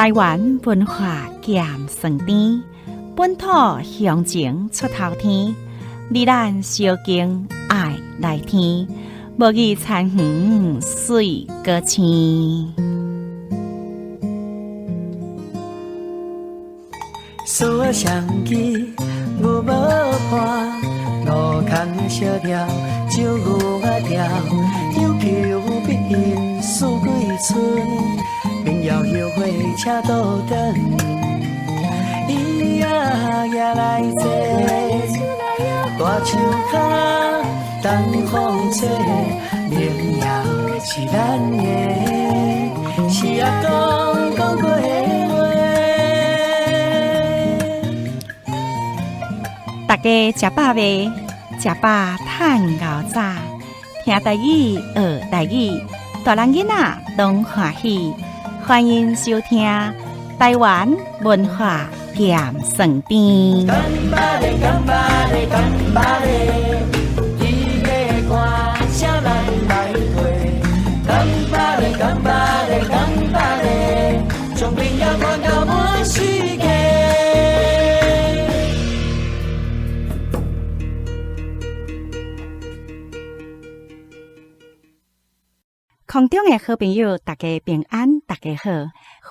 台灣文化鹹酸甜，本土鄉情出頭天，你咱相敬愛來聽，無語田園水閣青。鎖相機牛無伴，路空小條，酒牛仔條，有求必應四季春，民謠後悔車倒轉，伊仔也來坐，大樹跤等風吹，民謠是咱的，是阿公講過的話。大家食飽未？食飽趁牛早，聽台語學台語，大人囡仔攏歡喜。歡迎收聽台灣文化鹹酸甜。干巴咧，干巴咧，干巴咧，天的歌聲咱來提。干巴咧，干巴咧，干巴咧，將民謠傳到滿世界。空中的好朋友，大家平安，大家好，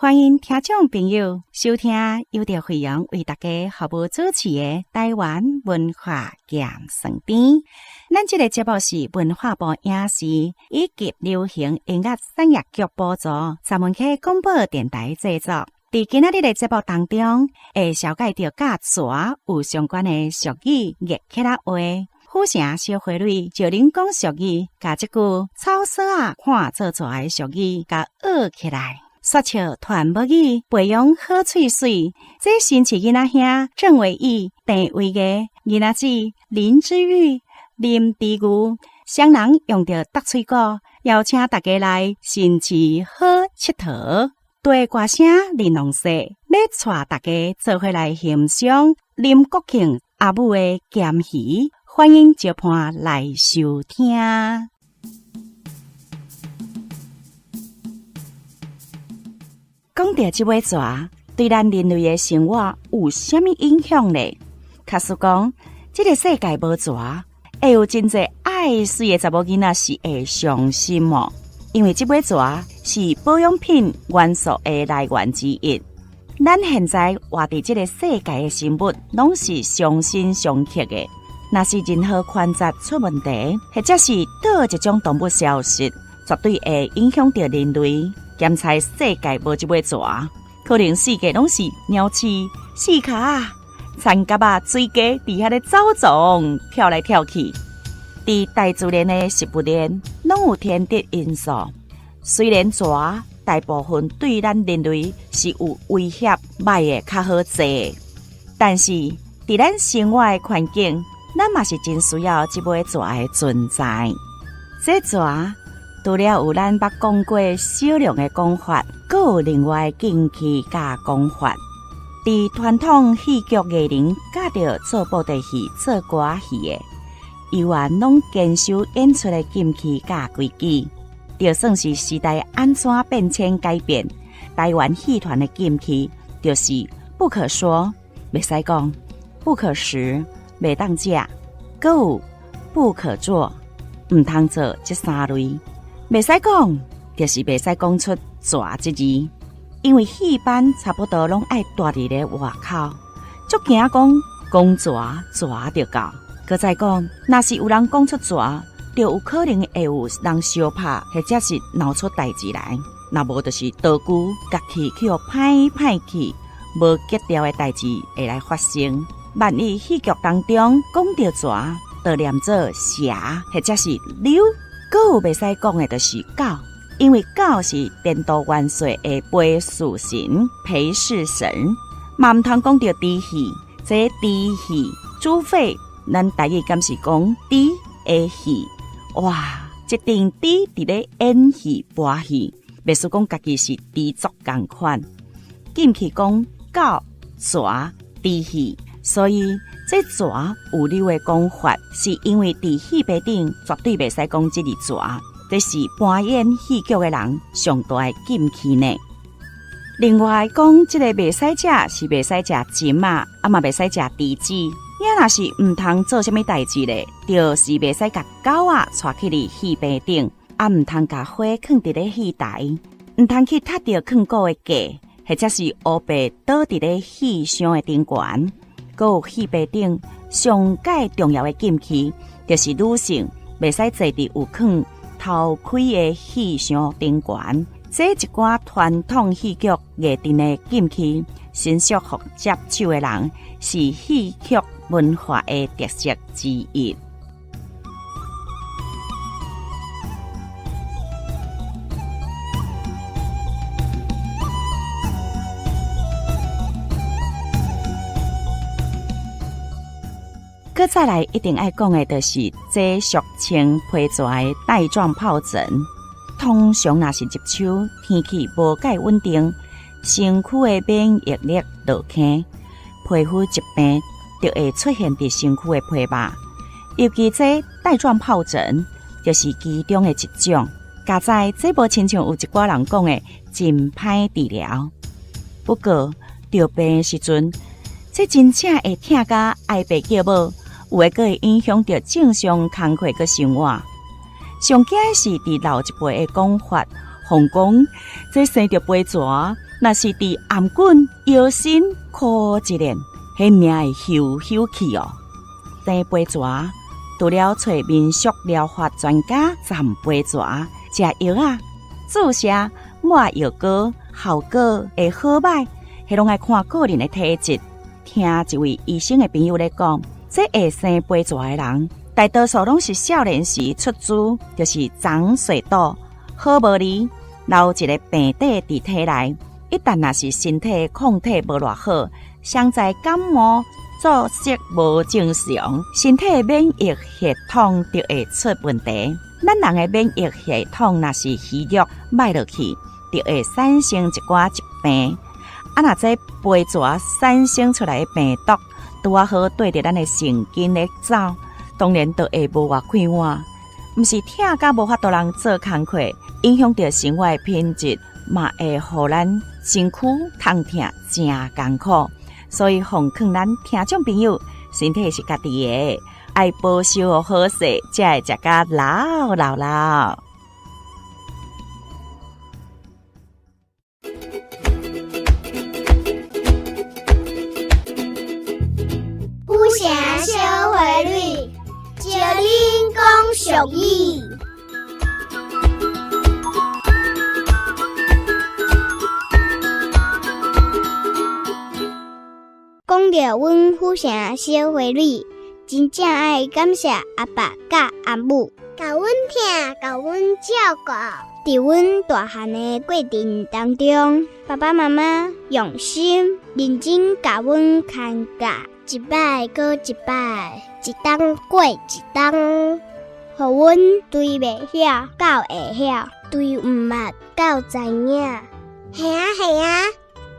歡迎聽眾朋友收聽由著惠陽為大家服務主持的台灣文化鹹酸甜。咱這個節目是文化部影視以及流行音樂產業局補助，三文溪廣播電臺製作。佇今仔日的節目當中，會紹介著佮蛇有相關的俗語、粵客仔話。府城小花蕊就恁講俗語，共這句草索仔看做蛇的俗語，共學起來。說笑傳母語，培養好喙水。這新市囡仔兄鄭偉義、鄭維義、囡仔姊林之玉、林之牛，雙人用著搭喙鼓，邀請大家來新市好𨑨迌。對歌聲玲瓏說，欲帶大家做伙來欣賞林國慶阿母的鹹魚。歡迎相伴來收聽。講著這尾蛇，對咱人類的生活有啥物影響呢？假使講，這個世界無蛇，會有真濟愛媠的查某囡仔是會傷心哦，因為這尾蛇是保養品元素的來源之一。咱現在活佇這個世界的生物，攏是相生相剋的。若是任何環節出問題，或者是佗一種動物消失，絕對會影響著人類。兼猜世界無這尾蛇，可能四界攏是鳥鼠、四跤、田蛤仔、水雞佇遐咧走傱跳來跳去。佇大自然的食物鏈，攏有天敵因素。雖然蛇大部分對咱人類是有威脅，䆀的較好做，但是佇咱生活的環境，咱嘛是真需要這尾蛇的存在。這蛇除了有咱捌講過少量的講法，閣有另外禁忌佮講法。佇傳統戲劇藝人教著做布袋戲、做歌仔戲的，猶原攏堅守演出的禁忌佮規矩。就算是時代按怎變遷改變，台灣戲團的禁忌就是不可說，袂使講，不可食，袂當食，閣有不可做，毋通做這三類。袂使講，就是袂使講出蛇這字，因為戲班差不多攏愛蹛佇咧外口，足驚講講蛇蛇就到。閣再講，若是有人講出蛇，就有可能會有人相拍，或者是鬧出代誌來。若無就是道具、樂器去予歹歹去，無格調的代誌會來發生。萬一戲劇當中講著蛇，就念做蛇，或者是溜。閣有袂使講的，就是狗，因為狗是顛倒元帥的陪事神、陪事神，嘛毋通講著豬戲。這豬戲、豬肺，咱台語敢是講豬的戲？哇！這陣豬佇咧演戲、播戲，袂輸講家己是豬族仝款。禁忌講狗、蛇、豬戲，所以這蛇有溜的講法，是因為佇戲棚頂絕對袂使講這字蛇，這是扮演戲劇的人上大的禁忌呢。另外講，這個袂使食是袂使食芹仔，啊嘛袂使食梔子。也若是毋通做啥物代誌咧，就是袂使共狗仔帶去佇戲棚頂，啊毋通共花囥佇咧戲台，毋通去踢著囥鼓的架，或者是烏白倒佇咧戲箱的頂懸。閣有戲棚頂上蓋重要的禁忌，就是女性袂使坐佇有囥頭盔的戲箱頂懸。這一寡傳統戲劇藝陣的禁忌，迅速予接手的人，是戲曲文化的特色之一。閣再來一定愛講的，就是這俗稱皮蛇的帶狀疱疹。通常若是入秋，天氣無蓋穩定，身軀的免疫力落坑，皮膚疾病就會出現佇身軀的皮肉。尤其這帶狀疱疹就是其中的一種。佳哉，這無親像有一寡人講的真歹治療。不過著病的時陣，這真正會疼甲哀爸叫母，有的閣會影響著正常工課佮生活。上驚的是，佇老一輩的講法，予講這生著飛蛇，若是佇頷頸、腰身箍一輪，彼命會休休去哦。生飛蛇，除了揣民俗療法專家斬飛蛇、食藥仔、注射、抹藥膏，效果會好䆀，彼攏愛看個人的體質。聽一位醫生的朋友咧講，這會生飛蛇的人，大多數攏是少年時出珠，就是長水痘，好無厘留一個病底佇體內。一旦若是身體抗體無偌好，常在感冒、作息無正常，身體免疫系統就會出問題。咱人的免疫系統若是虛弱、䆀落去，就會產生一寡疾病。啊，若這飛蛇產生出來的病毒，拄仔好對著咱的神經咧走，當然就會無偌快活，毋是疼甲無法度通做工課，影響著生活的品質，嘛會予咱身軀痛疼誠艱苦。所以奉勸咱聽眾朋友，身體是家己的，愛保守好勢，才會食甲老老老。府城小花蕊，招恁講俗語。講著阮府城小花蕊，真正愛感謝阿爸佮阿母，共阮疼，共阮照顧。佇阮大漢的過程當中，爸爸媽媽用心認真共阮牽教，一擺閣一擺，一冬過一冬，予阮對袂曉到會曉，對毋捌到知影。係啊係啊，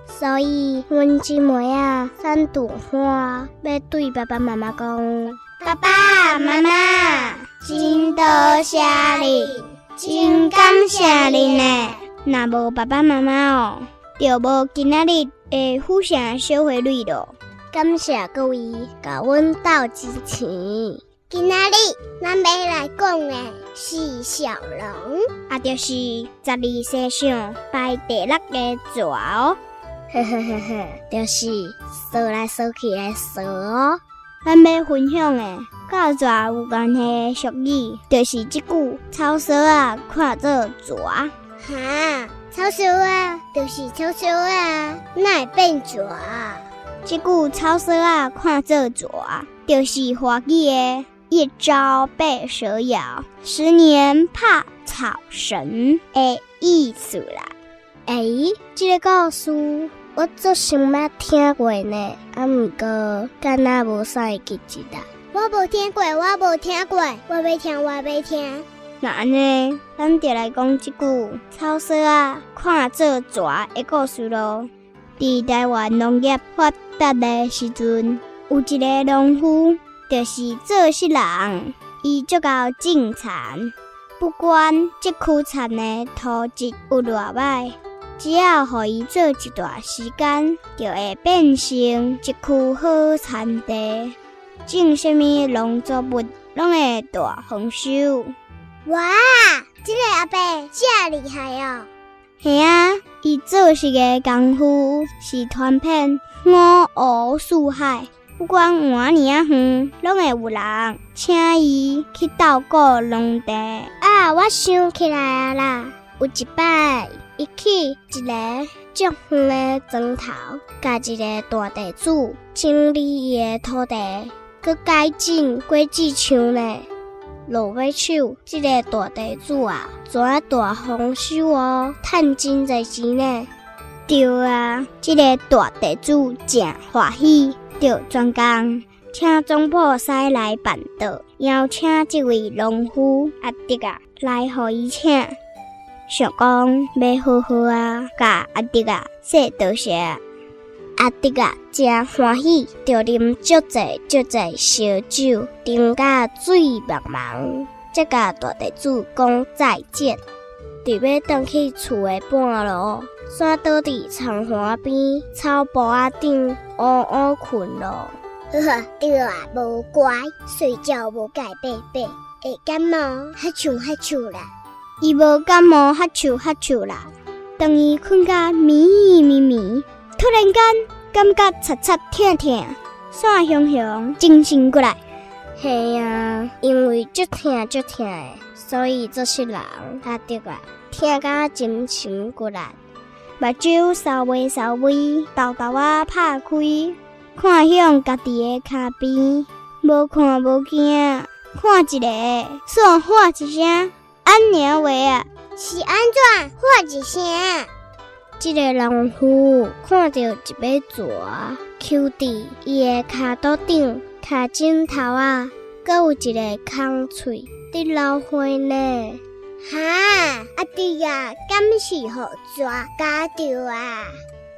所以阮這暝仔三度花欲對爸爸媽媽講：爸爸媽媽，真多謝恁。真感謝恁呢！若無爸爸媽媽哦，就無今仔日的府城小花蕊咯。感謝各位共阮鬥支持。今仔日咱欲來講的是小龍，也就是十二生肖排第六个蛇哦。呵呵呵呵，就是踅來踅去的蛇哦。咱欲分享的佮蛇有關係的俗語，就是這句草索仔看做蛇。哈，草索仔就是草索仔，哪會變蛇？這句草索仔看做蛇，就是華語的一朝被蛇咬，十年怕草繩的意思啦。欸，這个故事我足像捌聽過呢，啊，毋過敢若無啥會記得啦。我無聽過，我無聽過，我欲聽，我欲聽。若按呢，咱就來講這句草索仔看做蛇的故事囉。佇台灣農業發達的時陣，有一个農夫，就是做穡人，伊足𠢕種田，不管這區田的土質有偌䆀。只要予伊做一段時間，就會變成一區好田地，種啥物農作物攏會大豐收。哇，這個阿伯遮厲害哦！嘿啊，伊做事的功夫是傳遍五湖四海，不管偌爾仔遠，攏會有人請伊去照顧農地。啊，我想起來啊啦，有一擺，伊去一个足遠的莊頭，共一个大地主整理伊的土地，閣改種果子樹呢。落尾手，這个大地主啊，怎大豐收哦，趁真濟錢呢。對啊，這个大地主誠歡喜，就專工請總鋪師來辦桌，邀請這位農夫阿德仔來予伊請，想講欲好好啊，共阿德仔說多謝。阿德仔誠歡喜，就啉足濟足濟燒酒，飲甲醉茫茫，才共大地主講再見。佇欲轉去厝的半路，煞倒佇田岸邊草埔仔頂烏烏睏囉。呵呵，對啊，無乖，睡覺無蓋被被，會感冒，哈啾哈啾啦。伊無感冒，哈啾哈啾啦。當伊睏甲迷迷迷，突然間感覺擦擦疼疼，煞雄雄精神過來。嘿啊，因為足疼足疼的，所以做穡人阿德仔，疼甲精神骨力，目睭梢微梢微，沓沓仔拍開，看向家己的跤邊，無看無驚，看一个，煞喊一聲，按呢話啊，是按怎喊一聲？這个農夫看著一尾蛇搝佇伊的跤肚頂，跤枕頭仔，閣有一个空喙佇流血呢。哈，阿德仔，敢是予蛇咬著啊？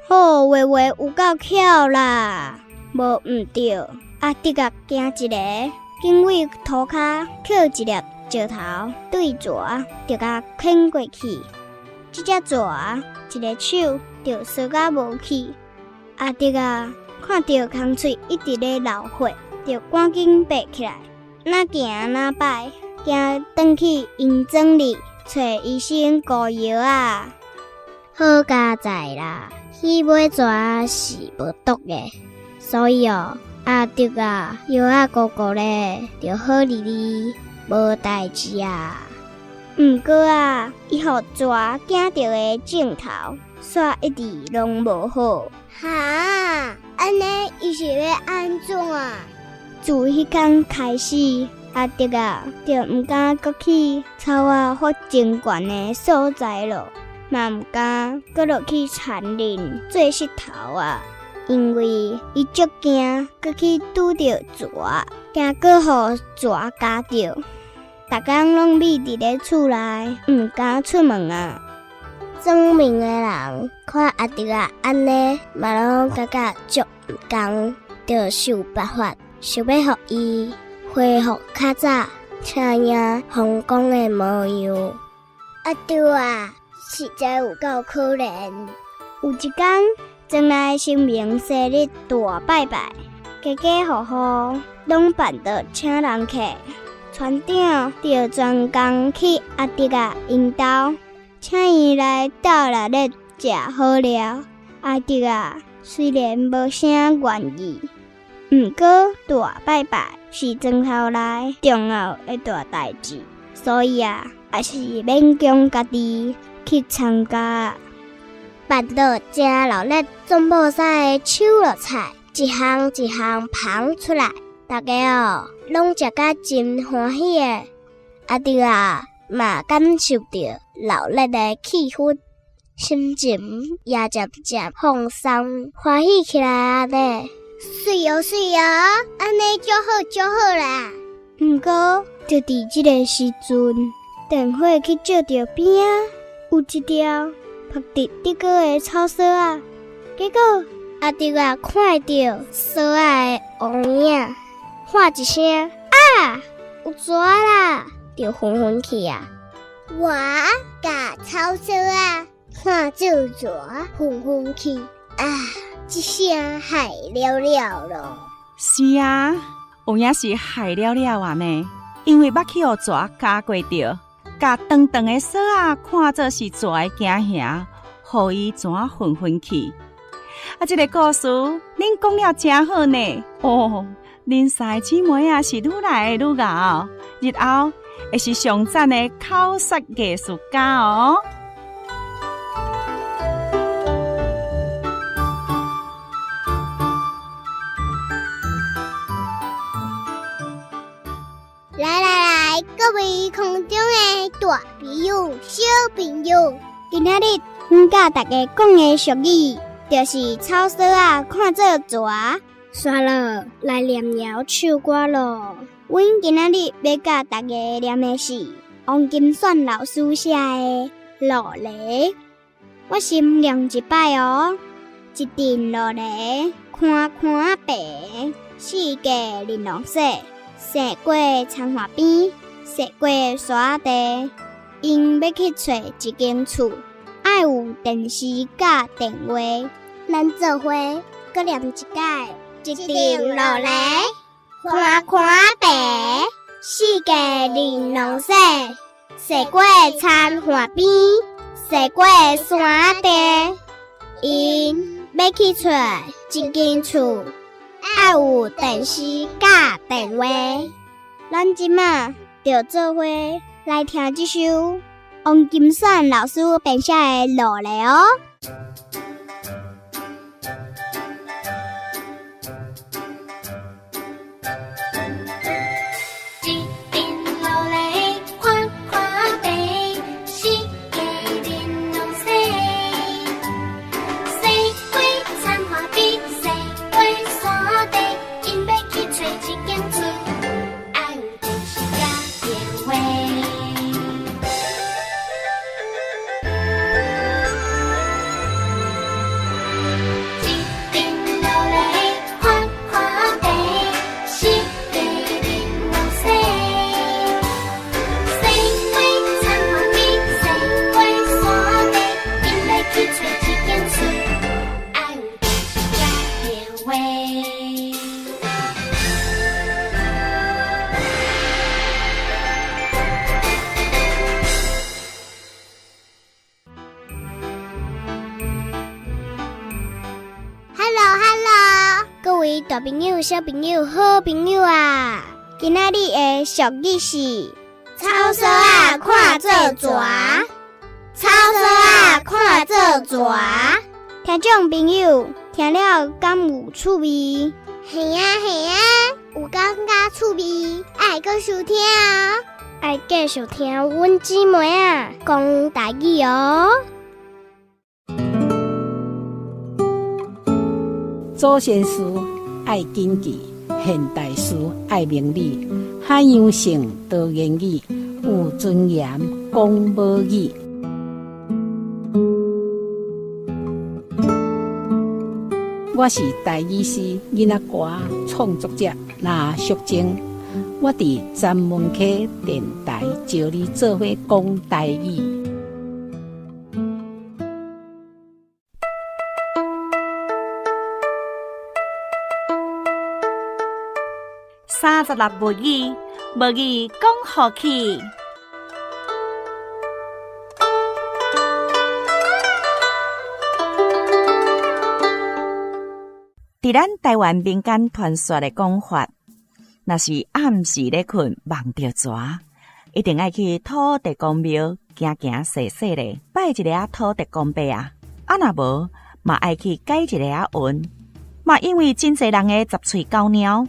好話話有夠巧啦，無毋對。阿德仔驚一个，緊對塗跤抾一粒石頭對蛇，就共牽過去。這隻蛇一个手就趖甲無去。阿德仔看著空喙一直咧流血，就趕緊爬起來，若行若擺，行轉去𪜶莊裡揣醫生膏藥仔。好佳哉啦，彼尾蛇是無毒的，所以哦，阿德仔藥仔膏膏咧就好哩哩，無代誌啊。毋過啊，伊予蛇驚著的症頭，煞一直攏無好。哈，按呢伊是欲按怎啊？自彼工開始，阿德仔就毋敢閣去草仔發真懸的所在囉，嘛毋敢閣落去田裡做穡頭啊，因為伊足驚閣去拄著蛇，驚閣予蛇咬著。逐工攏覕佇咧厝內，毋敢出門啊。莊民的人看阿德仔按呢，嘛攏感覺足毋甘，就想辦法，想欲予伊恢復較早車影風光的模樣。阿德仔，實在有夠可憐。有一工，莊內神明生日大拜拜，家家戶戶攏辦桌請人客。村長就專工去阿德仔𪜶兜，請伊來鬥熱熱食好料。阿德仔雖然無啥願意，毋過大拜拜是莊頭內重要的大代誌，所以啊，也是勉強家己去參加。辦桌誠熱鬧，總鋪師的手路菜，一項一項捧出來，大家哦，攏食甲真歡喜的。阿德仔嘛感受著熱鬧的氣氛，心情也漸漸放鬆，歡喜起來啊呢！媠哦媠哦，按呢足好足好啦。毋過，就佇這个時陣，電火去照著邊仔，有一條縛佇竹篙的草索仔，結果阿德仔看著索仔的烏影，喊一聲啊，有蛇啦，就昏昏去啊！哇，共草索仔看做蛇昏昏去，啊！這聲害了了囉。是啊，有影是害了了啊呢，因為捌去予蛇咬過著，共長長的索仔看做是蛇的驚嚇，予伊怎昏昏去。啊，這個故事恁講了誠好呢。哦，恁三個姊妹啊是愈來愈𠢕，日後會是上讚的口說藝術家哦。來來來，各位空中的大朋友、小朋友，今仔日阮佮大家講的俗語，就是草索仔看做蛇。煞落來念饒唱歌囉。阮今仔日欲佮大家念的是王金選老師寫的《落梨》。我先念一擺哦。一陣落梨，寬寬白，四界玲瑯雪，踅過田岸邊，踅過山仔地，𪜶欲去揣一間厝，愛有電視佮電話。咱做伙閣念一擺，一陣落梨，寬寬白，四界玲瑯雪，踅過田岸邊，踅過山仔地，𪜶欲去揣一間厝，愛有電視佮電話。咱這馬就做伙來聽這首王金選老師編寫的《落梨》哦。一陣落梨寬寬白，四界玲瑯雪，踅過田岸邊，踅過山地，𪜶欲去揣一間厝，愛有電視佮電話。一陣落梨寬寬白，四界玲瑯雪，踅過田岸邊，踅過山地，𪜶欲去揣一間厝，愛有電視佮電話。 Hello，Hello，各位大朋友、小朋友、好朋友啊！今仔日的俗語是：草索仔看做蛇，草索仔看做蛇。聽眾朋友聽了敢有趣味？是啊是啊，有感覺趣味，愛閣收聽哦，愛繼續聽阮姊妹仔講台語哦。祖先事愛謹記，現代事愛明理。海洋性多言語，有尊嚴講母語。我是台語詩囡仔歌創作者林淑貞，我佇三文溪電台招你做伙講台語。 36物語，母語講予起。佇咱台灣民間傳說的講法，若是暗時咧睏夢著蛇，一定愛去土地公廟行行踅踅咧，拜一下土地公伯啊！啊，若無嘛愛去解一下運。嘛因為真濟人的十喙九貓，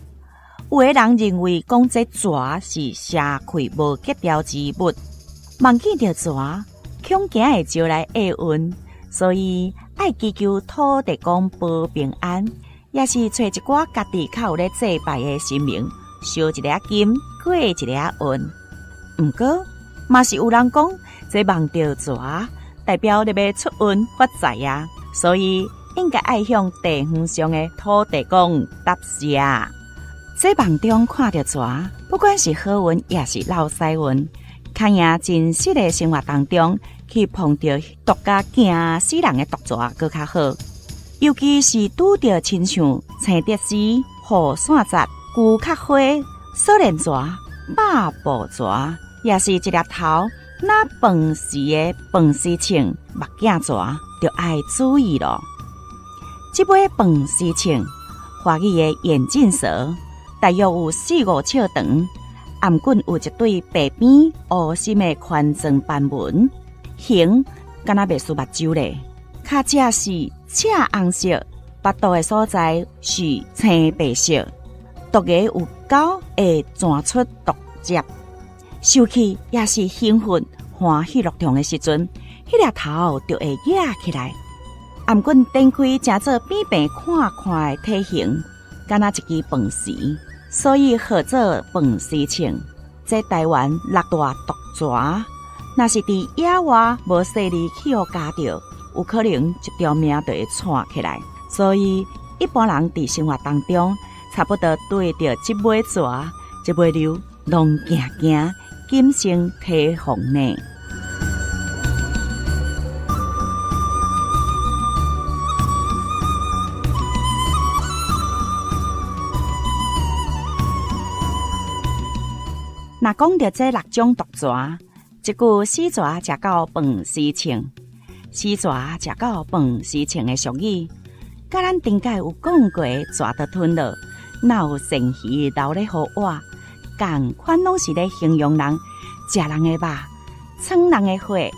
有的人認為講這蛇是邪氣無格調之物，夢見著蛇，恐驚會招來厄運，所以愛祈求土地公保平安，也是揣一寡家己較有咧祭拜的神明，燒一下金，過一下運。毋過嘛是有人講，這夢著蛇代表你欲出運發財啊，所以應該愛向地方上的土地公答謝。這夢中看著蛇，不管是好運抑是落屎運，較贏真實的生活當中去碰著毒甲驚死人的毒蛇閣較好。尤其是拄著親像青竹絲、雨傘節、龜殼花、鎖鏈蛇、百步蛇，也是一粒頭若飯匙的飯匙銃目鏡蛇，就愛注意囉。這尾飯匙銃，華語的眼鏡蛇，大約有四五尺長，頷頸有一對白邊烏深的寬狀斑紋，形敢若袂輸目睭咧。跤脊是赤紅色，腹肚的所在是青白色。毒牙有夠會鑽出毒汁，受氣也是興奮歡喜樂場的時陣，彼粒頭就會壓起來。頷頸展開，成做扁平寬寬的體型，敢若一支飯匙，所以號做飯匙銃。這台灣六大毒蛇，若是佇野外無細膩去予咬著，有可能一條命就會竄起來。所以一般人佇生活當中，差不多對著這尾蛇、這尾溜，攏驚驚，謹慎提防呢。若講著這六種毒蛇，一句死蛇食到飯匙銃，死蛇食到飯匙銃的俗語，佮咱頂擺有講過的蛇都吞落，哪有鱔魚留咧予活，仝款攏是咧形容人食人的肉，噌人的血，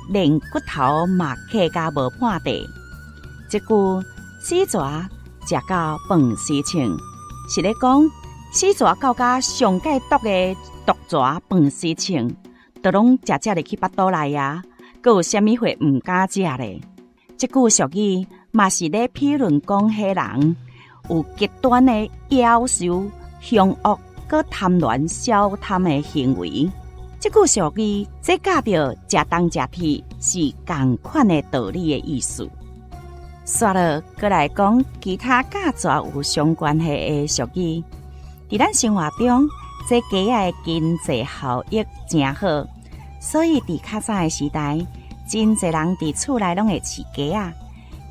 連骨頭嘛客甲無半塊。這句死蛇食到飯匙銃，是咧講死蛇到佮上蓋毒的毒蛇飯匙銃，都攏食食入去腹肚內啊，閣有啥物貨毋敢食咧？這句俗語嘛是咧評論講彼人有極端的夭壽、兇惡、閣貪婪、小貪的行為。這句俗語，這佮著食重食鐵是仝款的道理的意思。煞落閣來講其他佮蛇有相關係的俗語，佇咱生活中，這雞仔的經濟效益誠好，所以佇較早的時代，真濟人佇厝內攏會飼雞仔，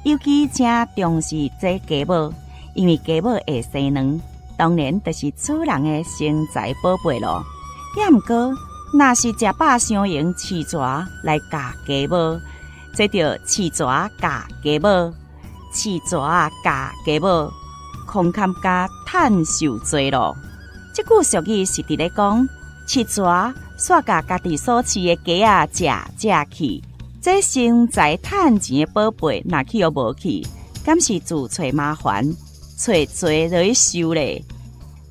尤其誠重視這雞母，因為雞母會生卵，當然就是主人的生財寶貝囉。也毋過，若是食飽傷閒飼蛇來咬雞母，這著飼蛇咬雞母，飼蛇咬雞母，空坎甲趁受罪囉。這句俗語是佇咧講，飼蛇煞共家己所飼的雞仔食食去，這生財趁錢的寶貝若去予無去，敢是自揣麻煩，揣罪落去受咧？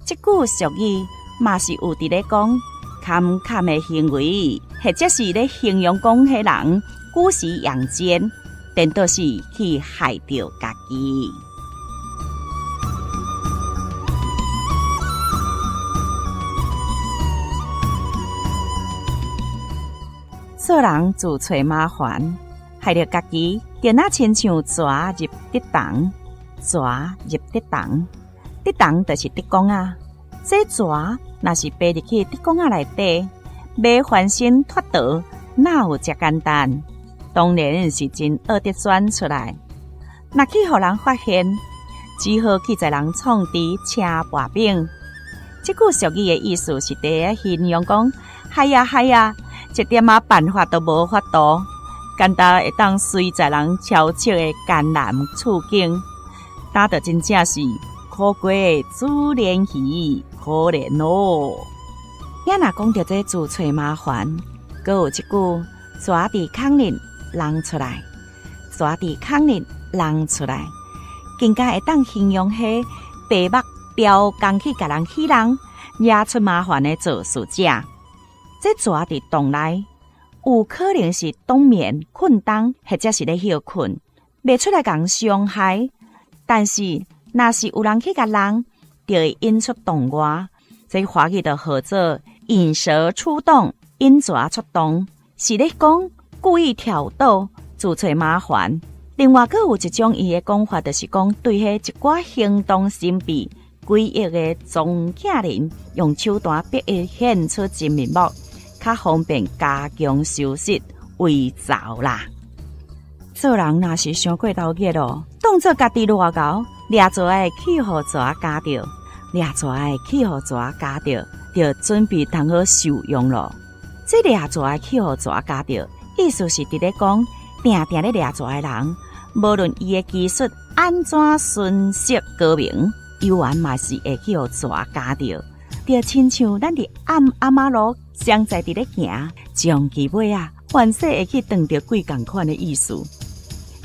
這句俗語嘛是有佇咧講坎坎的行為，或者是咧形容講彼人姑息養奸，顛倒是去害著家己。做人自揣麻煩，害著家己，就若親像蛇入竹筒，蛇入竹筒，竹筒就是竹竿仔。這蛇若是爬入去竹竿仔內底，欲翻身脫逃，哪有遮簡單？當然是真僫得鑽出來。若去予人發現，只好去予人創治車跋餅。這句俗語的意思是佇咧形容講，害呀害呀，一點仔辦法都無法度，簡單會當隨在人超出的艱難處境，擔就真正是苦瓜煮鯰魚，可憐哦。也若講著這自揣麻煩，閣有一句蛇佇空裡弄出來，蛇佇空裡弄出來，更加會當形容彼白目刁工去共人戲弄，惹出麻煩的做事者。這蛇佇洞內，有可能是冬眠、睏冬，或者是咧歇睏，袂出來共傷害。但是，若是有人去共弄，就會引出洞外。這華語就號做引蛇出洞，引蛇出洞，是咧講故意挑逗、自揣麻煩。另外，閣有一種伊的講法，就是講對彼一寡行動神秘、詭異的藏鏡人，用手段逼伊現出真面目，較方便加強修飾圍槽啦。做人若是傷過頭熱哦，當做家己偌𠢕，掠蛇會去予蛇咬著，掠蛇會去予蛇咬著，就準備通好受用咯。這掠蛇會去予蛇咬著，意思是佇咧講，定定咧掠蛇的人，無論伊的技術按怎純熟高明，猶原嘛是會去予蛇咬著。就親像咱佇暗暗仔路雙在佇咧行，終其尾仔，凡勢會去撞著鬼仝款的意思。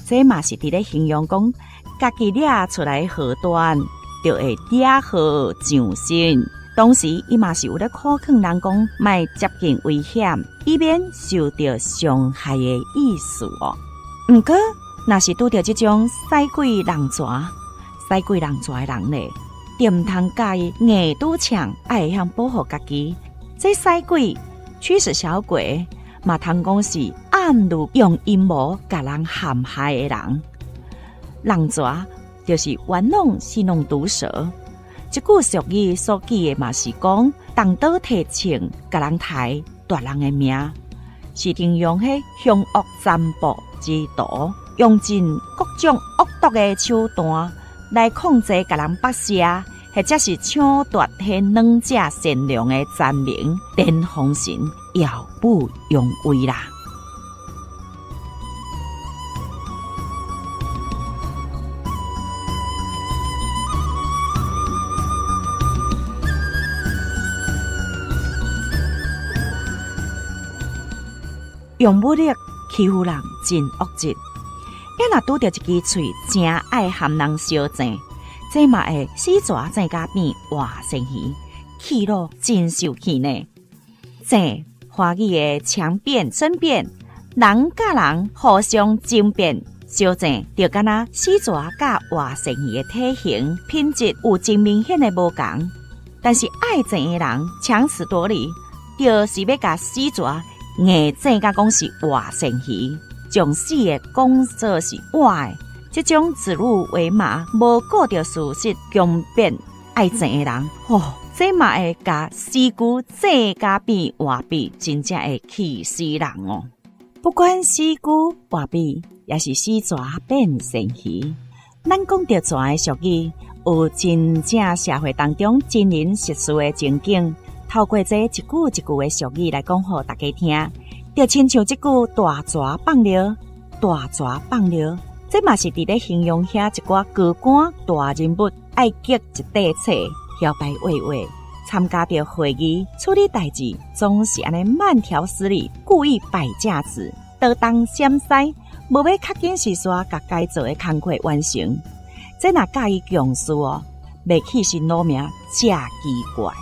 這嘛是佇咧形容講，家己掠出來禍端，就會惹禍上身。同時，伊嘛是有咧苦勸人講，莫接近危險，以免受著傷害的意思哦。毋過，若是拄著這種使鬼弄蛇、使鬼弄蛇的人咧，就毋通佮伊硬拄搶，愛會曉保護家己。這使鬼驅使小鬼，嘛通講是暗裡用陰謀共人陷害的人。弄蛇就是玩弄戲弄毒蛇。這句俗語所記的嘛是講，動刀提槍，共人刣奪人的命，是形容彼兇惡殘暴之徒，用盡各種惡毒的手段來控制共人剝削，或者是搶奪彼軟者善良的賤民，電風神耀武揚威啦。用武力欺負人真惡質，伊若拄著一支喙誠愛含人相爭，這嘛會死蛇爭甲變活鱔魚，氣咯真受氣呢。爭華語的強辯爭辯，人佮人互相爭辯相爭，就敢若死蛇佮活鱔魚的體型品質有真明顯的無仝，但是愛爭的人強詞奪理，就是欲共死蛇硬爭甲講是活鱔魚，將死的講做是活的，這種指鹿為馬、無顧著事實強辯愛爭的人，吼，這嘛會共死龜爭甲變活鱉，真正會氣死人哦！不管死龜活鱉，抑是死蛇變鱔魚，咱講著蛇的俗語，有真正社會當中真人實事的情景。透過這一句一句的俗語來講予大家聽，就親像這句大蛇放尿，大蛇放尿，這嘛是佇咧形容遐一寡高官大人物愛激一塊冊，搖擺畫畫，參加著會議處理代誌，總是按呢慢條斯理，故意擺架子，倒東閃西，無欲較緊時煞共該做的工課完成。這若佮伊共事哦，袂氣死老命，才奇怪。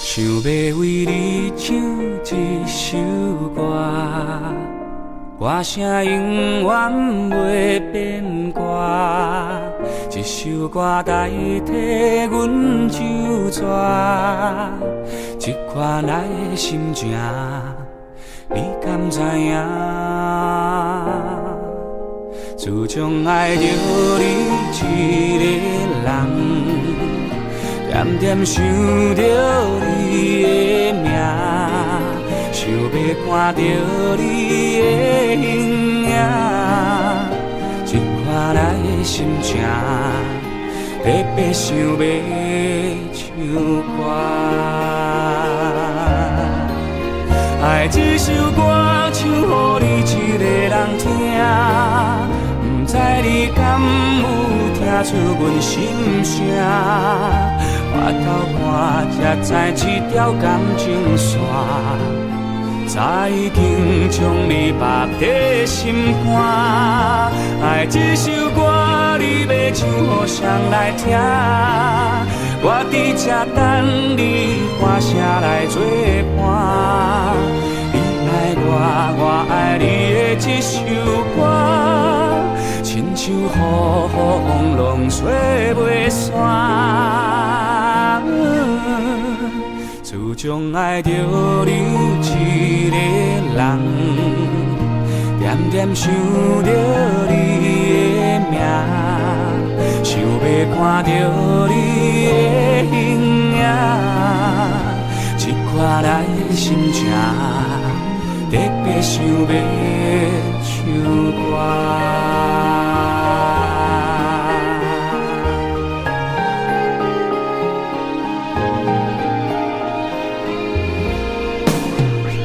想欲為你唱一首歌，歌聲永遠袂變歌。這首歌代替阮酒醉，這款來的心情，你敢知影？自從愛著你一個人，恬恬想著你的名，想欲看著你的形影，這款來的心情，特別想欲唱歌。愛這首歌唱予你一个人聽，毋知你敢有聽出阮心聲？回頭看才知這條感情線，早已經將你縛佇心肝。愛這首歌，你欲唱予誰來聽？我佇這等等你歌聲來做伴。你愛我，我愛你的這首歌，親像雨雨風浪吹袂散。始終愛著你一个人，恬恬想著你的名，想欲看著你的形影，這款的心情特別想欲唱歌。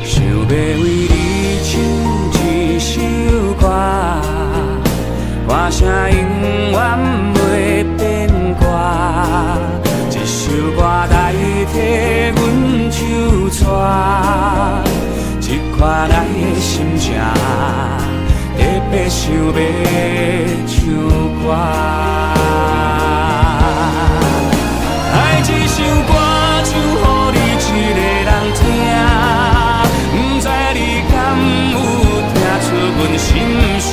想欲為你唱一首歌，歌聲永遠袂變歌。這首歌代替阮手帶，這款的心情特別想欲唱歌。愛這首歌唱予你一个人聽。不知你敢有聽出阮心聲？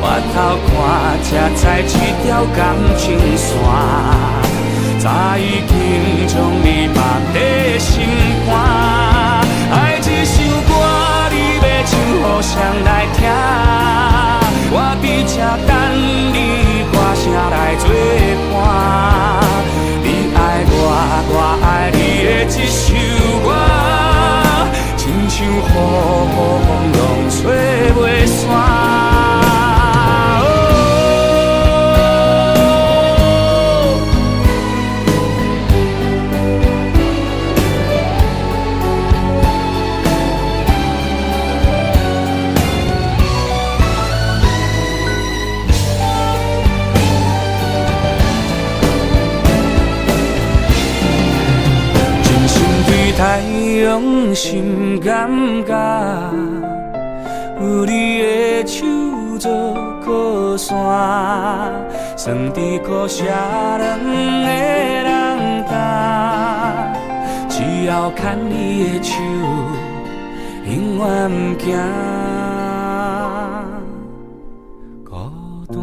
回頭看才知這條感情線，早已經將你放佇心肝。愛這首歌，你欲唱予誰來聽？我佇這等你歌聲來做伴。你愛我，我愛你的這首歌，親像雨雨風浪吹袂散。真心對太陽心感覺，有你的手做靠山，算在苦寫兩个人擔，只要牽你的手，永遠毋驚孤單。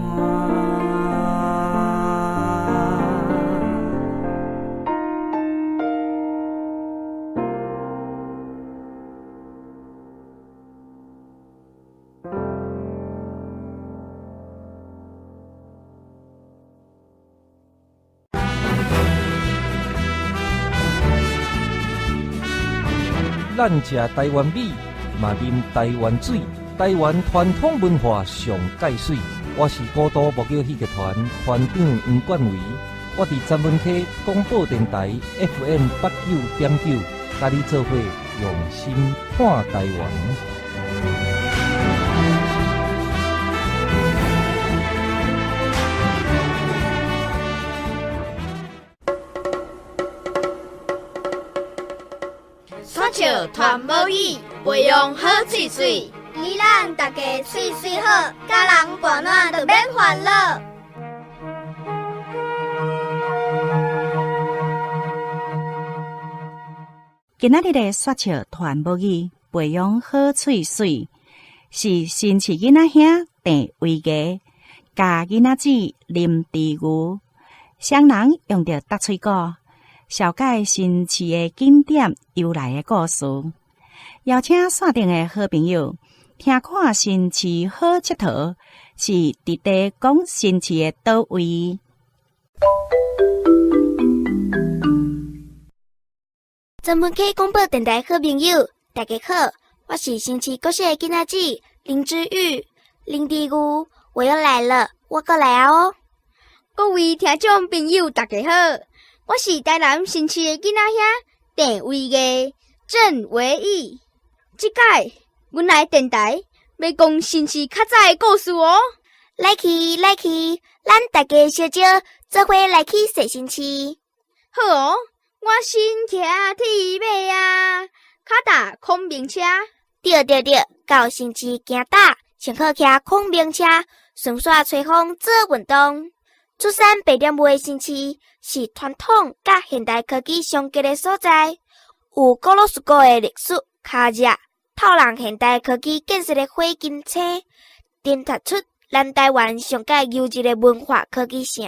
咱食台灣米，嘛啉台灣水，台灣傳統文化上蓋水。我是古都木偶戲劇團團長黃冠維，我佇十文溪廣播電臺 FM 89.9，佮你做伙用心看台灣。煞笑傳母語，培養好喙喙。你咱大家喙喙好，佮人伴暖就免煩惱。今仔日的煞笑傳母語，培養好喙喙，是新市囡仔兄鄭維藝，佮囡仔姊林智瑜，雙人用著搭喙鼓，紹介新市的景點由來的故事。邀請線頂的好朋友聽看新市好𨑨迌，是佇咧講新市的佗位？十文溪廣播電臺好朋友，大家好，我是新市國小的囡仔姊林之玉、林智瑜，我又來了，我閣來啊哦！各位聽眾朋友，大家好，我是台南新市的囡仔兄鄭維藝、鄭維義。這擺阮來電臺欲講新市較早的故事哦。來去來去，咱大家相招做伙來去踅新市。好哦，我先騎鐵馬啊，跤踏孔明車。對對對，到新市行搭，上好騎孔明車，順紲吹風做運動。出产白点母的新市是传统佮现代科技相结的所在，有古老斯古的历史卡热，透人现代科技建设的火金星，衬托出咱台湾上盖优质的文化科技城。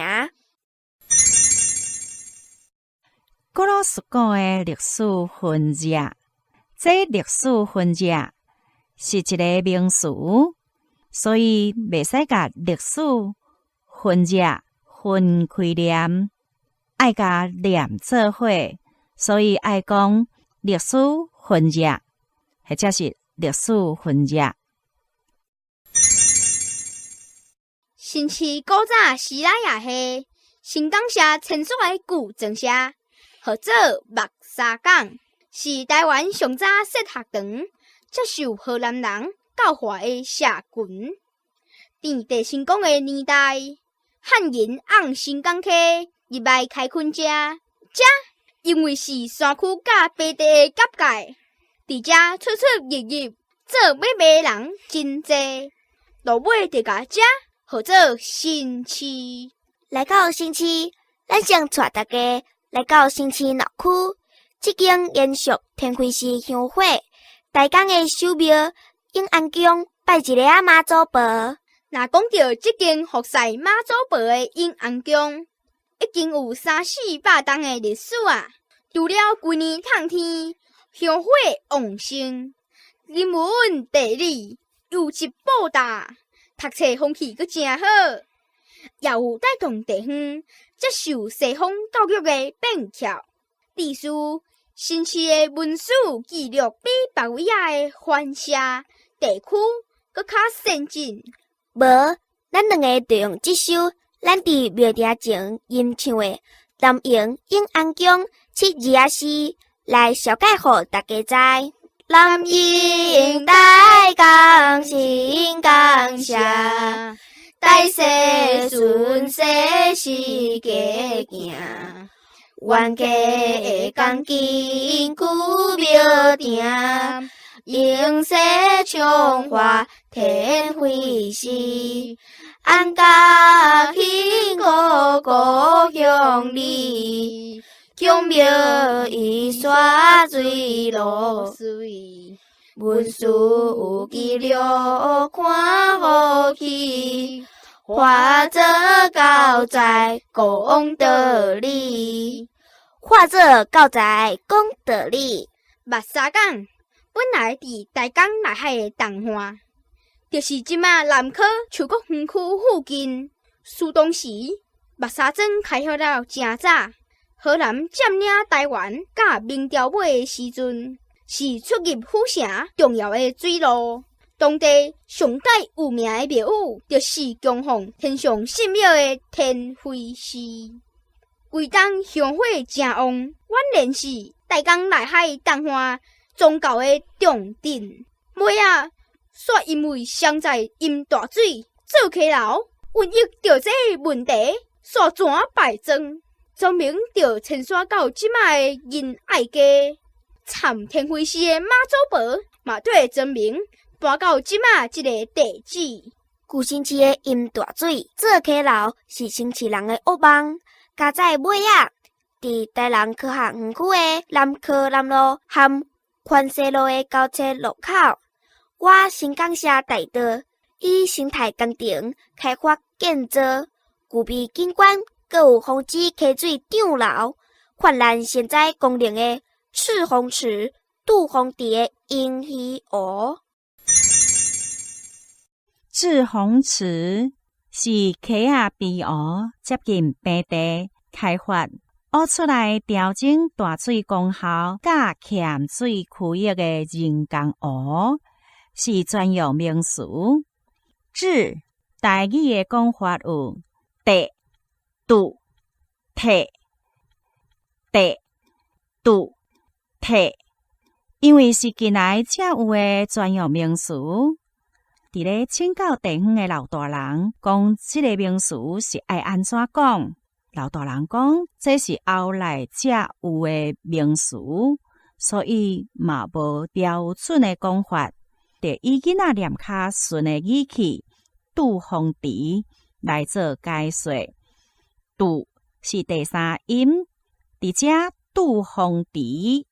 古老斯古的历史痕迹，这历史痕迹是一个名词，所以袂使共历史痕迹分开念，爱共念做伙，所以爱讲历史痕迹，或者是历史痕迹。新市古早时来也系新港社前属的旧庄社，号做木沙港，是台湾上早设学堂、接受荷兰人教化的社群。伫郑成功的年代，汉人往新港溪入来开垦遮，遮因为是山区佮平地的夹界，伫遮出出入入做买卖的人真济，落尾就共遮号做新市。来到新市，咱先带大家来到新市闹区，这间延续天妃寺香火，台江的守庙永安宫拜一个仔妈祖婆。若讲到这间服侍妈祖婆的永安宫，已经有三四百冬的历史啊！除了规年透天香火旺盛，人文地理优质布达，读册风气阁真好，也有带动地方接受西方教育的变巧。历史新市的文史记录比别位仔的番社地区阁较先进。无，咱两个就用这首咱伫庙埕前吟唱的《南瀛永安宫七字仔诗》来绍介予大家知。南瀛大江新港社，大势顺势是家行，冤家的钢筋旧庙埕。迎西昌化天妃寺，安家兴个故乡里，宫庙伊山水落水，文书有记录看好去，化作教材讲道理，化作教材讲道理。目沙港本来伫台江内海的东岸，就是这马南科树谷园区附近。事当时目沙庄开发了诚早，荷兰占领台湾佮明朝尾的时阵，是出入府城重要的水路。当地上盖有名的庙宇，就是供奉天上圣庙的天妃寺。规冬香火诚旺，宛然是台江内海东岸宗教的重镇。尾仔，煞因为双载淹大水做溪流，瘟疫著这个问题，煞全败庄，庄名就迁徙到这马的仁爱街。参天妃寺的妈祖婆嘛缀庄名搬到这马这个地址。旧新市的淹大水做溪流是新市人的噩梦。加在尾仔，伫台南科学园区的南科南路和宽西路的交叉路口，我新港社大道以生态工程开发建造，具备景观，阁有防止溪水涨流、泛滥成灾功能的滞洪池、杜洪池的婴鱼湖。滞洪池是溪仔边湖接近平地开发，挖出来调整大水功效佮咸水区域的人工湖，是专用名词。滞台语的讲法有地、拄、退、地、拄、退，因为是近来才有的专用名词。伫咧请教地方的老大人讲，这个名词是爱按怎讲？老大人讲，这是后来才有的名词，所以嘛无标准的讲法。就以囡仔念较顺的语气，杜洪池来做解说。杜是第三音，佇遮杜風池，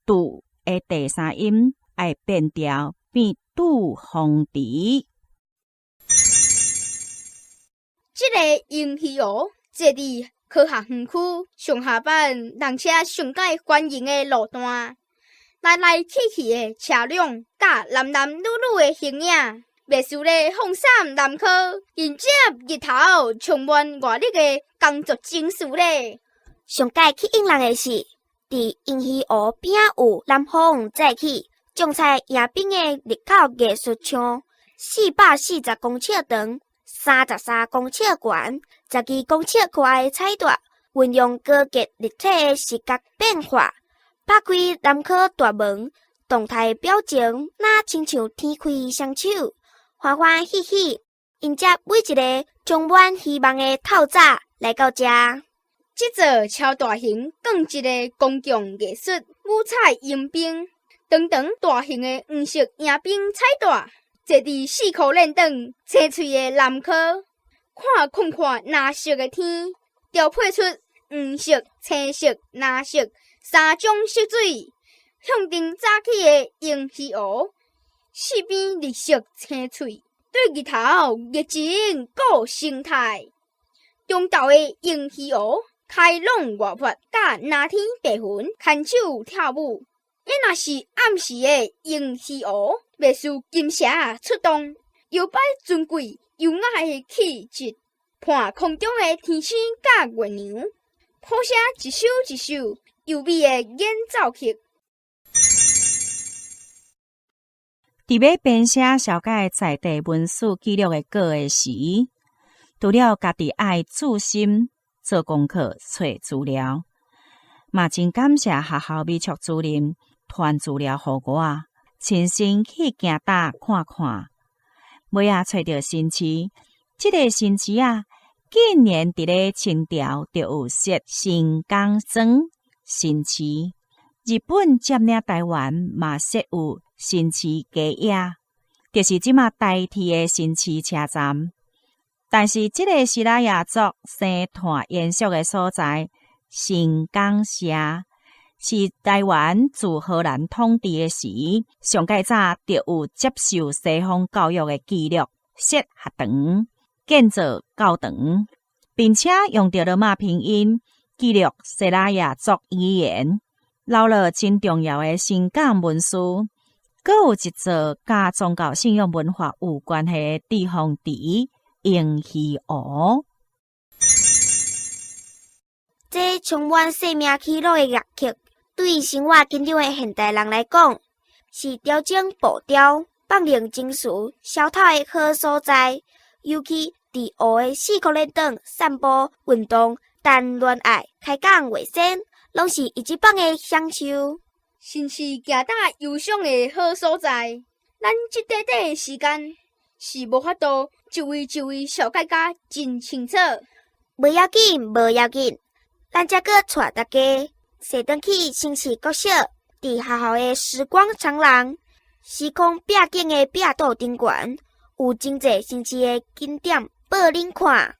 杜的第三音愛變調變拄風池。這个迎魚湖坐佇科學園區上下班人車上蓋歡迎的路段，來來去去的車輛，佮男男女女的形影，袂輸咧鳳山南科迎接日頭充滿活力的工作情緒咧。上蓋吸引人的是，佇迎魚湖邊仔有南方早起種菜迎賓的入口藝術像，440公尺長，33公尺懸，12公尺寬的彩帶，運用高級立體的視覺變化，拍開南科大門，動態表情若親像天開雙手，歡歡喜喜迎接每一个充滿希望的透早來到遮。這座超大型鋼質的公共藝術五彩迎賓，長長大型的黃色迎賓彩帶，坐佇四箍輪轉青翠的南科，看寬闊藍色的天，調配出黃色、青色、藍色三種色水，向頂早起的迎魚湖，四邊綠色青翠，對日頭熱情顧生態。中晝的迎魚湖開朗活潑，佮藍天白雲牽手跳舞。伊若是暗時的迎魚湖，藝術金蛇出動，搖擺尊貴優雅的氣質，伴空中的天星佮月娘，譜寫一首一首優美的演奏曲。佇欲編寫紹介在地文史記錄的稿的時，除了家己愛注心做功課、揣資料，嘛真感謝學校美術主任傳資料予我，親身去行搭看看。尾仔揣著新市，這个新市仔，竟然佇咧清朝就有設新港莊新市。日本佔領台灣嘛設有新市街仔，就是這馬台鐵的新市車站。但是這个西拉雅族生湠延續的所在，新港社是台灣自荷蘭統治的時，上蓋早就有接受西方教育的記錄，設學堂、建造教堂，並且用著羅馬拼音記錄西拉雅族語言，留落真重要的新港文書。閣有一座佮宗教信仰文化有關係的地方池迎魚湖。這充滿生命喜樂的樂曲，對生活緊張的現代人來講，是調整步調、放冷情緒、消透的好所在。尤其佇湖的四箍輪轉散步、運動、談戀愛、開講話仙，攏是一級棒的享受。新市行搭憂傷的好所在。咱這短短的時間是無法度一位一位紹介甲真清楚。無要緊，無要緊，咱才閣帶大家踅轉去新市國小，佇學校的時光長廊、時空壁景的壁道頂懸，有真濟新市的景點報恁看。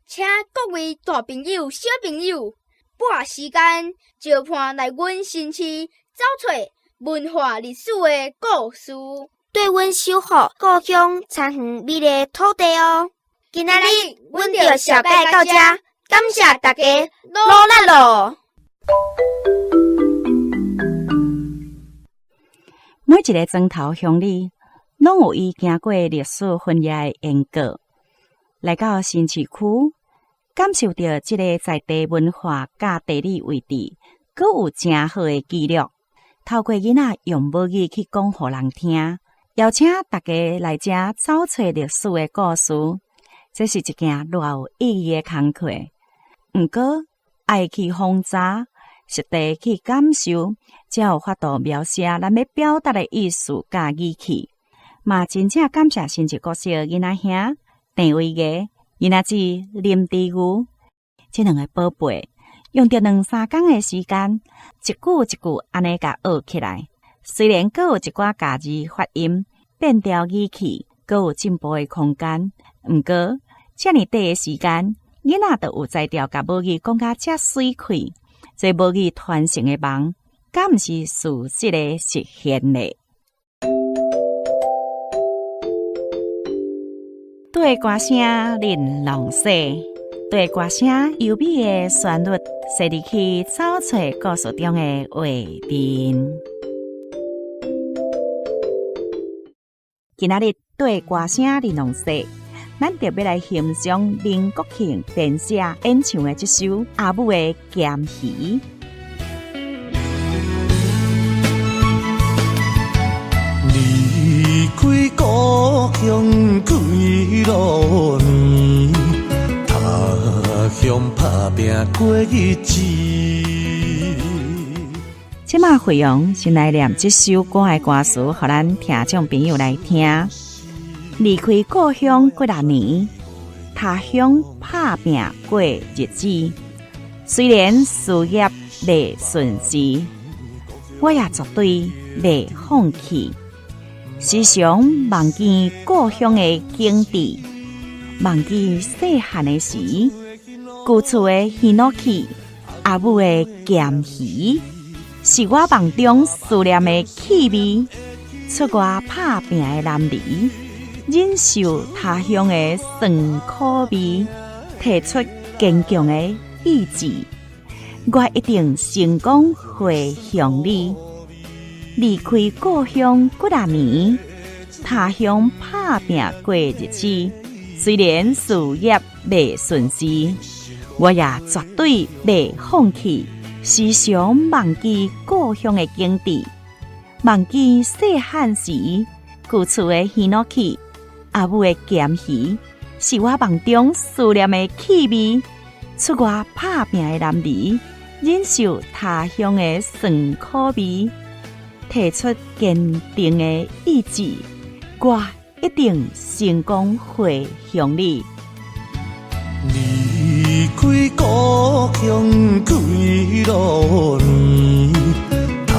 請各位大朋友、小朋友，撥時間相伴來阮新市走揣文化歷史的故事，對阮守護故鄉田園美麗土地哦。今仔日阮就紹介到遮，感謝大家努力囉。每一个莊頭鄉里，攏有伊行過歷史分頁的緣故。來到新市區，感受著這个在地文化佮地理位置，閣有誠好的記錄。透過囡仔用母語去講予人聽，邀請大家來遮走揣歷史的故事，這是一件偌有意義的工課。毋過，愛去訪查，實地去感受，才有法度描寫咱欲表達的意思佮語氣。嘛，真正感謝新市國小囡仔兄鄭維藝、囡仔姊林智瑜這兩个寶貝，用著兩三工的時間，一句一句按呢共學起來。雖然閣有一寡咬字發音、變調語氣，閣有進步的空間，毋過遮爾短的時間，囡仔就有才調，共母語講甲遮媠氣，這母語傳承的夢，敢毋是事實的實現咧？對歌聲玲瓏說，對歌聲優美的旋律，踅入去走揣故事中的畫面。今仔日對歌聲玲瓏說，咱特別來欣賞林國慶編寫演唱的這首《阿母的鹹魚》。離開故鄉幾落年，他鄉拍拚過日子。這馬惠陽先來念這首歌的歌詞，予咱聽眾朋友來聽。離開故鄉幾若年，他鄉拍拚過日子。雖然事業袂順遂，我也絕對袂放棄。時常夢見故鄉的景致，夢見細漢的時，舊厝的魚滷起，阿母的鹹魚，是我夢中思念的氣味，出外拍拚的男兒，忍受他鄉的酸苦味，提出堅強的意志，我一定成功回鄉里。離開故鄉幾若年，他鄉拍拚過日子。雖然事業袂順遂，我也絕對袂放棄。時常夢見故鄉的景致，夢見細漢時舊厝的魚滷起，阿母的鹹魚，是我夢中思念的氣味。出外拍拚的男兒，忍受他鄉的酸苦味，提出堅定的意志，我一定成功回鄉里。離開故鄉幾落年，他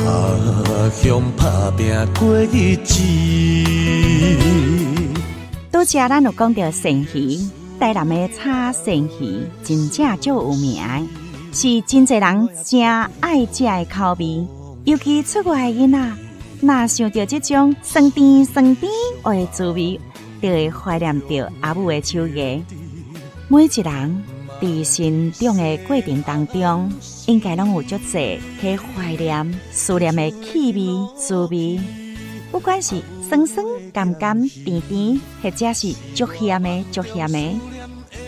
鄉拍拚過日子。拄才咱有講著鱔魚，台南的炒鱔魚真正足有名，是真濟人誠愛食的口味。尤其出外的囡仔，若想著這種酸甜酸甜的滋味，就會懷念著阿母的手藝。每一人佇成長的過程當中，應該攏有足濟彼懷念、思念的氣味、滋味。不管是酸酸、甘甘、甜甜，或者是足鹹的、足鹹的。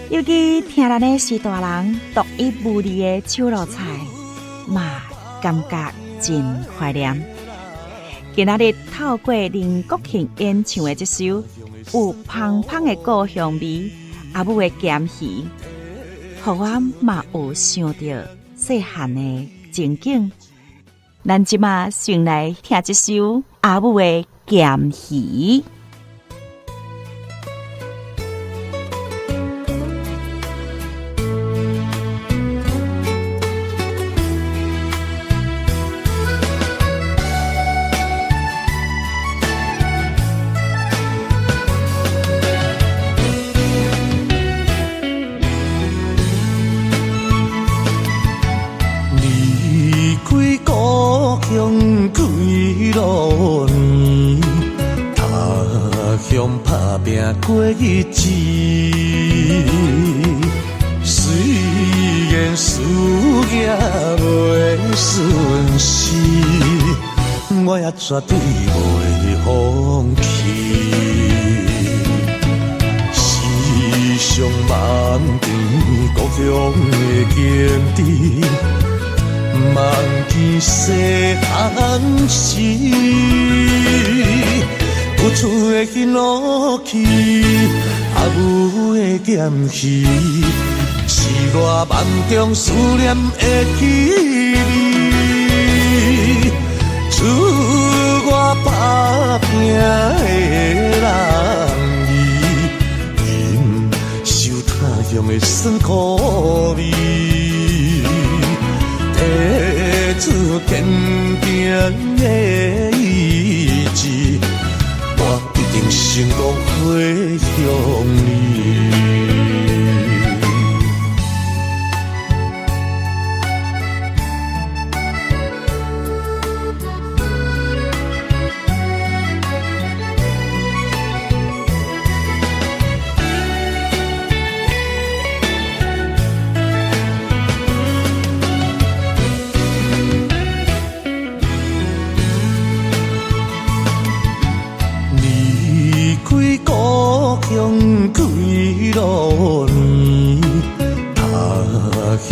尤其聽咱的序大人獨一無二的手路菜，嘛感覺真懷念。今仔日透過林國慶演唱的這首有芳芳的故鄉味，阿母的鹹魚，予我嘛有想著細漢的情景。咱這馬先來聽這首阿母的鹹魚。離開故鄉幾落年，他鄉拍拚過日子。雖然事業袂順遂，我也絕對袂放棄。時常夢見故鄉的景致，夢見細漢時，舊厝的魚滷起，阿母的鹹魚，是我夢中思念的氣味。出外打拚的男兒，忍受他鄉的酸苦味，提出堅定的意志，我一定成功回鄉里。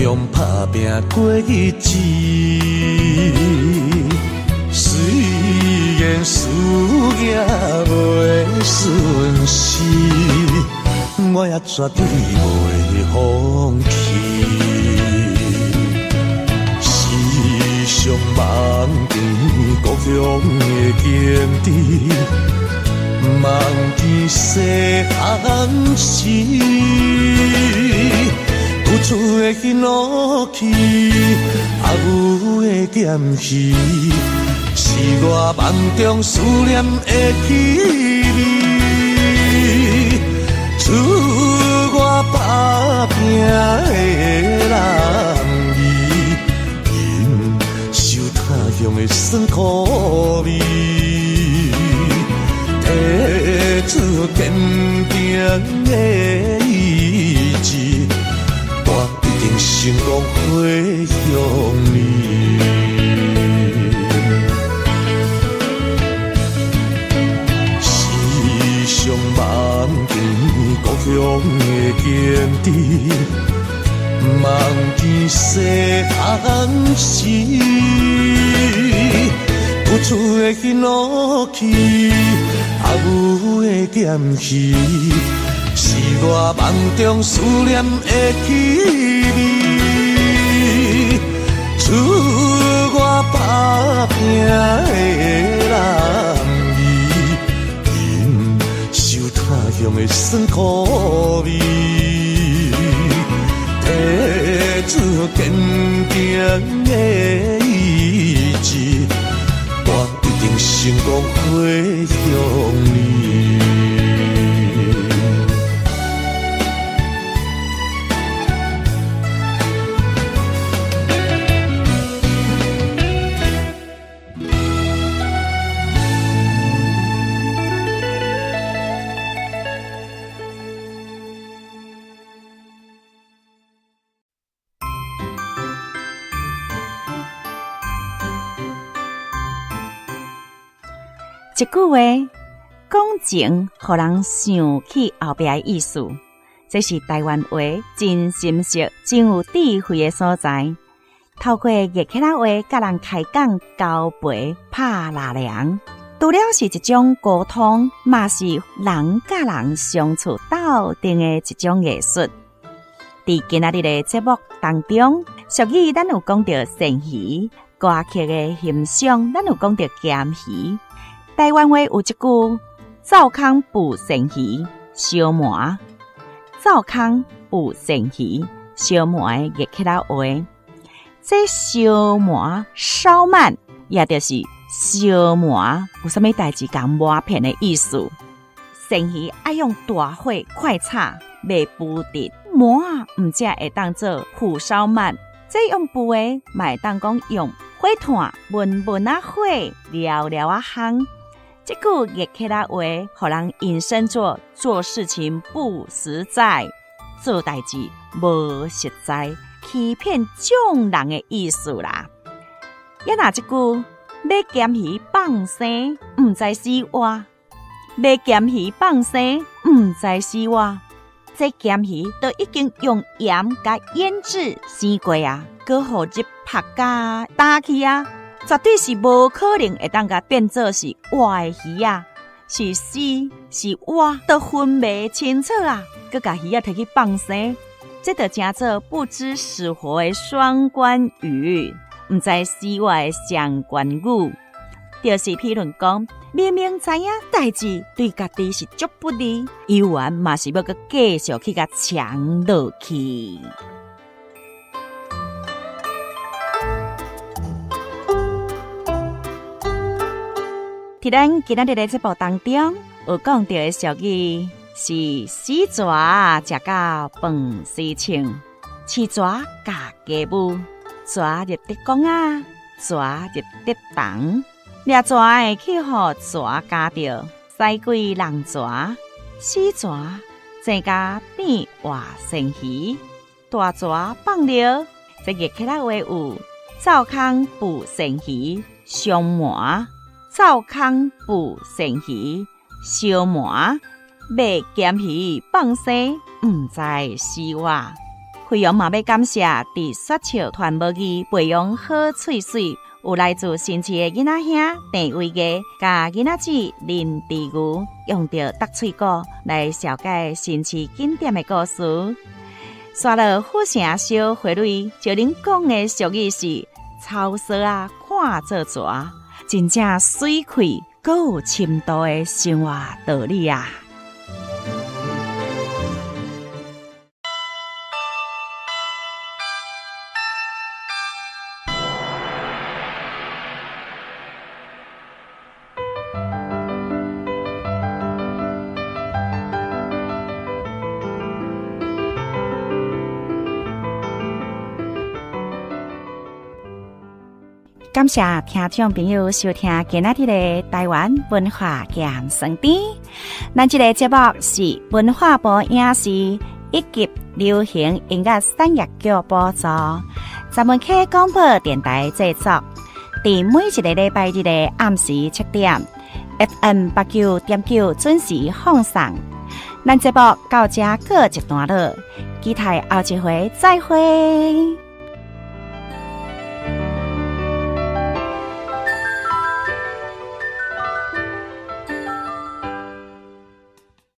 强拍拼过日子。虽然事业袂顺时，我也绝对袂放弃。时常梦见故乡的景致，梦见细汉时，旧厝的彼落去，阿母的咸鱼，是我梦中思念的气味。赐我打拼的男儿，忍受他乡的酸苦味，提出坚定的意志，我一定成功回乡里。时常梦见故乡的景致，梦见细汉时，旧厝的彼落去，阿母的咸鱼，是我梦中思念的气味，赐我打拼的男儿，忍受他乡的酸苦味，提出坚定的意志，我一定成功回乡里。一句话讲情，予人想起后壁的意思，这是台湾话真深色、真有智慧的所在。透过月客仔话，佮人开讲、交陪、拍拉凉，除了是一种沟通，嘛是人佮人相处斗阵的一种艺术。伫今仔日的节目当中，俗语咱有讲到鳝鱼，歌曲的欣赏，咱有讲到咸鱼。台湾话有一句“灶空捕鳝鱼，烧糜”，灶空捕鳝鱼，烧糜的月客仔话，这烧糜烧鳗，也就是烧糜，有啥物代志共瞒骗的意思？鳝鱼爱用大火快炒，袂浮得糜，毋才会当做蒲烧鳗。这用捕的，嘛会当讲用火炭闷闷仔火，燎燎仔烘。这句月客仔话，予人引申做做事情不实在，做代志无实在，欺骗众人的意思啦。也若这句欲咸鱼放生，毋知死活；欲咸鱼放生，毋知死活。这咸鱼都已经用盐共腌制生过啊，阁予日曝甲焦去啊，绝对是无可能会当共变做是活的鱼仔，是死是活都分袂清楚啊！阁共鱼仔提去放生，这就成做不知死活的双关语，毋知死活的双关语，就是譬如讲，明明知影代志对家己是足不利，犹原嘛是欲阁继续去共强落去。伫咱今仔日的节目当中，有讲到的俗语是死蛇食到饭匙穿，饲蛇教鸡母，蛇入竹筐仔，蛇入竹筒，掠蛇会去予蛇咬著，使鬼弄蛇，死蛇生甲变活鳝鱼，大蛇放尿，这个客仔话有灶空捕鳝鱼，烧糜。灶空捕鳝鱼，烧糜，欲咸鱼放生，毋知死活。惠陽嘛欲感謝佇雪笑傳無義培養好喙水，有來自新市的囡仔兄鄭維義，佮囡仔姊林智瑜，用著觸喙鼓來紹介新市景點的故事。煞落府城小花蕊，照恁講的俗語是草索仔看做蛇，真正媠氣，閣有深度的生活道理啊！感謝聽眾朋友收聽今仔日的台灣文化鹹酸甜。咱這個節目是文化部影視以及流行音樂產業局補助，十文溪廣播電臺製作。佇每一個禮拜日的暗時7點，FM 89.9準時放送。咱節目到這告一段落，期待後一回再會。